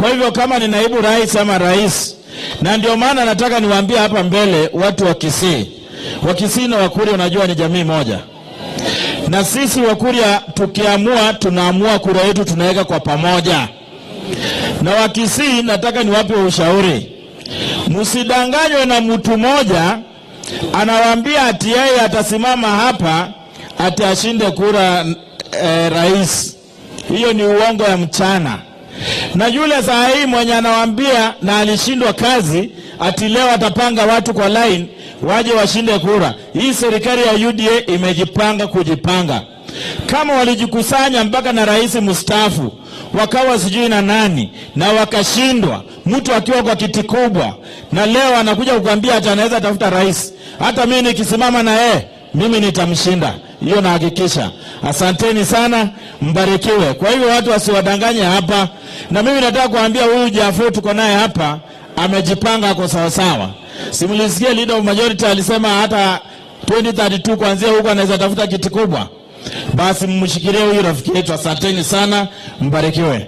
Kwa hivyo kama ni naibu rais ama rais, na ndio maana nataka niwaambie hapa mbele watu wa Kisii. Wakisii na Wakuria unajua ni jamii moja. Na sisi Wakuria tukiamua, tunaamua kura yetu tunaweka kwa pamoja. Na Wakisii nataka niwape ushauri. Msidanganywe na mtu mmoja anawaambia ati yeye atasimama hapa ati ashinde kura rais. Hiyo ni uongo ya mchana. Na yule saa hii mwenye anawaambia na alishindwa kazi ati leo atapanga watu kwa line waje washinde kura. Hii serikali ya UDA imejipanga kujipanga. Kama walijikusanya mpaka na rais mstaafu wakawa sijui na nani na wakashindwa, mtu akiwa kwa kiti kubwa, na leo anakuja kukwambia ati anaweza tafuta rais. Hata mimi nikisimama na yeye mimi nitamshinda, hiyo nahakikisha. Asanteni sana, mbarikiwe. Kwa hivyo watu wasiwadanganye hapa, na mimi nataka kuambia huyu Jafo tuko naye hapa amejipanga kwa sawa sawa. Simulisikia leader of majority alisema hata 2032 kuanzia huko anaweza tafuta kiti kubwa. Basi mmshikilie huyu rafiki yetu. Asanteni sana, mbarikiwe.